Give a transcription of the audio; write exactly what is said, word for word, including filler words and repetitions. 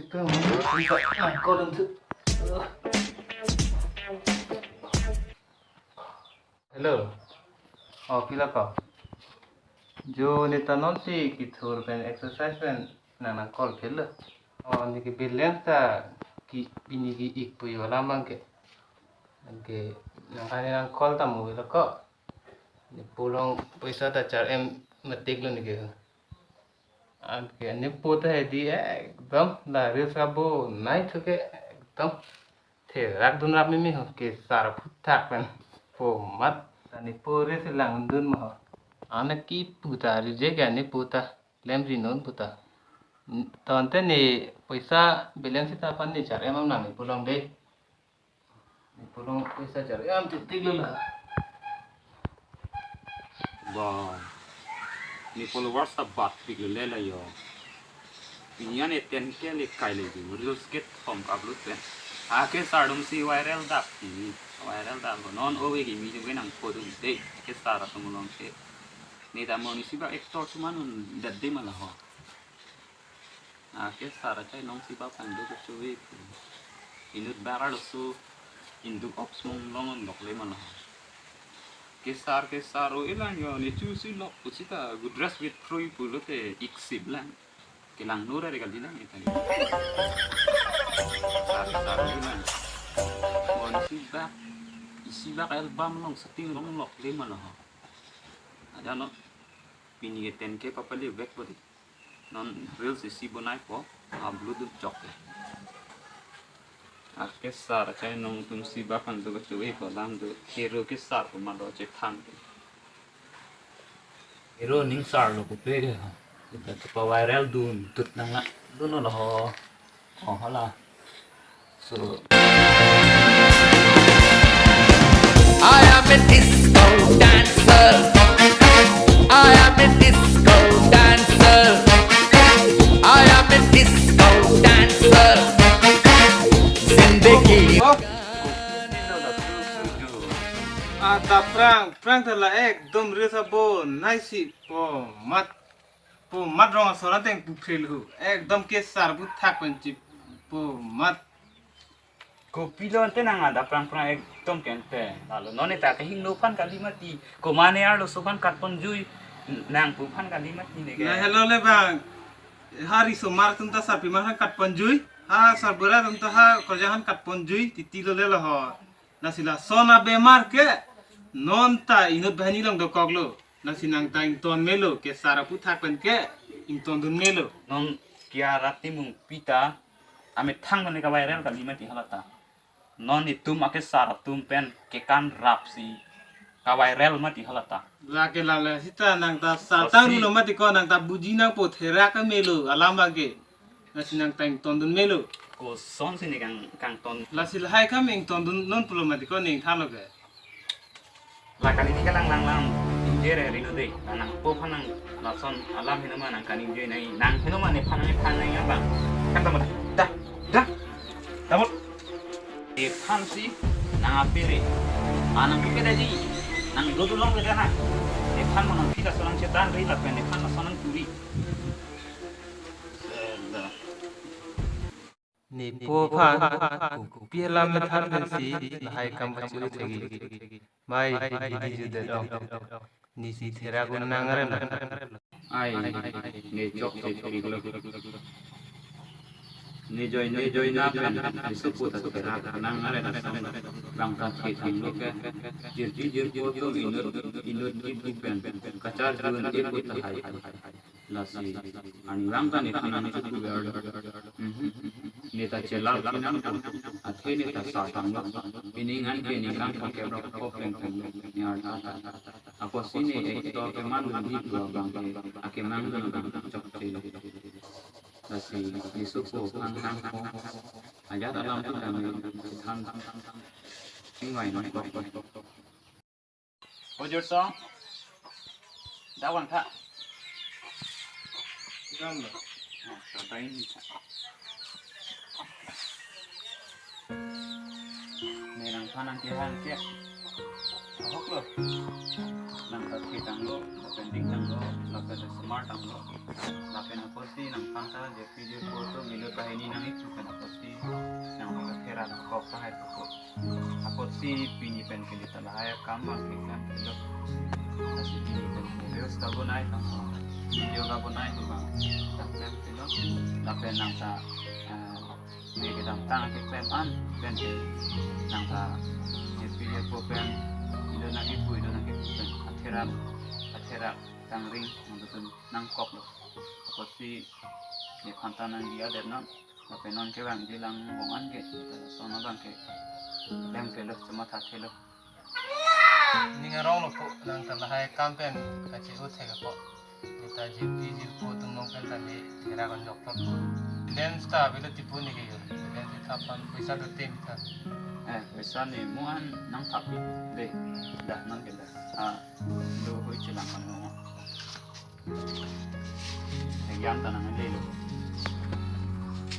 Hello. Oh, pila ko? Jo, ne ta non si kethur pen exercise pen nang nang call ke lo. Oh, ne ke balance ta ke pini ke-ik pu yo alam abang ke. Anke nang kani nang call ta mo lo ko. Ne pu along paisa ta char em metik lo ne ke. Anke ne pu ta hedi ekdom la reels kabonai thu ke ekdom therak dunrap meme ho, kesar aphuthak pen pu amat. Ta ne pu reels langdun ma ho. Ane kipu ta reject ya ne pu ta, klemri non pu ta. Tangte ne paisa balance ta aphan ne char em am nang ne pu along de. Ne pu along paisa char em titik lo la. Ba, ne followers ta batpik lo le la yo. Pini an e ten K le kai le ju, reels kethom ka-upload pen. Akesar atum si viral dak ti, viral dak lo. Non ove kimi ju ke nang pudun de, kesar atum along ke. Ne ta mo ne si ba actor chuman un dat de ma la ho. Akesar achai nong si ba pang do kecho ve pu. Inut bak arloso induk ops mong long on lok le ma la ho. Kesar, kesar o elang yo ne chu si lok pu sita good dress with free pu lote ik sip lang. Kelang nura re kali lang ita. Sar, sar o elang. Mon si bak, isi bak album along shooting long lok le ma la ho. Ada no, pini ke ten K papale vek po di. Non reels isi bonai po, upload dun chok ke. Akesar achai nong atum si ba pang do kecho ve ko lam do, hero kesar ko ma do chethan. Hero ning sar lo ko pe ke. Ita tu pa viral dun tut nang la. Dun lo ho. Oh, hala. So, I am a disco dancer. I am a disco dancer. I am a disco dancer. Zindagi. Ada phrang, phrang ta la ekdom reels abonai si pu amat. Pu amat rong ason ateng pu phel hu. Ekdom kesar aphuthak pen chipu amat. Kopilo ante nang ada phrang phrang ekdom kente. Lalo non ne ta kehingno aphan kali mati. Komane arloso aphan katpon jui. Nang pu aphan kali mati ne ke. Na hello le bang. Ha risomar atum ta sarpimar aphan katpon jui. Ha sarbura atum ta ha korja aphan katpon jui. Titi lo le lo ho. Lasi lason abemar ke. Non ta inut banghini along dokok lo. Lasi nang ta ington melo, kesar aphuthak pen ke ington dun melo. Non kia rati mung pita, amethang mane ka-viral kali mati hala ta. Non itum akesar atum pen kekan rap si ka-viral mati hala ta. Lake lale sita nang ta saltang Osi. Rulo mati ko nang ta buji nangpo therak ke melo alam abang ke. Lasi nang ta ington dun melo. Koson si ne kang, kangton. Lasi lahai kam ington dun non pulo mati ko ning than lo ke. La kali ni kalang lang lang. Injere rino de. Nang po phan nang lason alam heno ma nang kaningje nai. Nang heno ma nephan nephan nai abang. Kata mati. Dah, dah. Tamut. Nephan si nang apere. Anang ke daji. Nang dodu long ke dah. Nephan mo nang pita seorang cetan ri lapen nephan lason nang turi. Sedah. Ne po aphan kopi alam methan pensi lahai kam pachuli thegi. Mai, hidi judet ong. Ne si therak un nang rem. Ai, ne chokche therak lo. Ne joi, ne joi na pen, ne supu ta therak nang rem. Bang ta the thang lo ke. Jirji jirpo atum inut, inut jirji pen. Kachar jun e puta hai. Lasi, aninglang ta nephan nang chuku ver. Mhm. Ne ta chelal kinang ko. Athe ne ta sa tanglo. Pining an ke ninglang ta kebrok ko pleng tanglo. Ne arta ta. Apotsi ne ekdor keman dun di dua bang ke. Akemang dun bang chokche. Lasi, ne suku aphan tang ko. Ajat alam tu dam ne than. Ingwai nang ko. Ojor song. Dawang tha. Dam lo. Oh, tata ini tha. Merang panang ke han ke. Ahok lo. Nang ta thitanglo, lapen dingtanglo, lapen sumar tanglo. Lapen apotsi nangphan ta J P J P atum ilo ta hini nang-ipu pen apotsi nang ta therak kok tahai pupo. Apotsi pini pen kali ta lahai akam abang keklem pulo. Lasi pini pen reels kabonai tanglo, video kabonai abang ta klem pulo. Lapen nang ta, eh, ne kedamtang keklem an pen ke nang ta J P J P atum pen ilo nang-ipu, ilo nang-ipu pen atherak, atherak tangring nangtum nangkoklo. Apotsi nephan ta nangji adet non. Lapen non kevangji lang bong an ke, lason abang ke lem pulo, chomatha thelo. Ning arong lo po, nang ta lahai akam pen kache-o thek po. Ne ta J P J P atum along pen ta ne therak anjok po. Lens ta avelo tipo ne ke yo. Lens ta pan paisa do tem ta. Eh, paisa ne mo an nang thapi. Be, dah nang ke dah. Ah, lo hoi chelang kan mo. Exam ta nang le lo.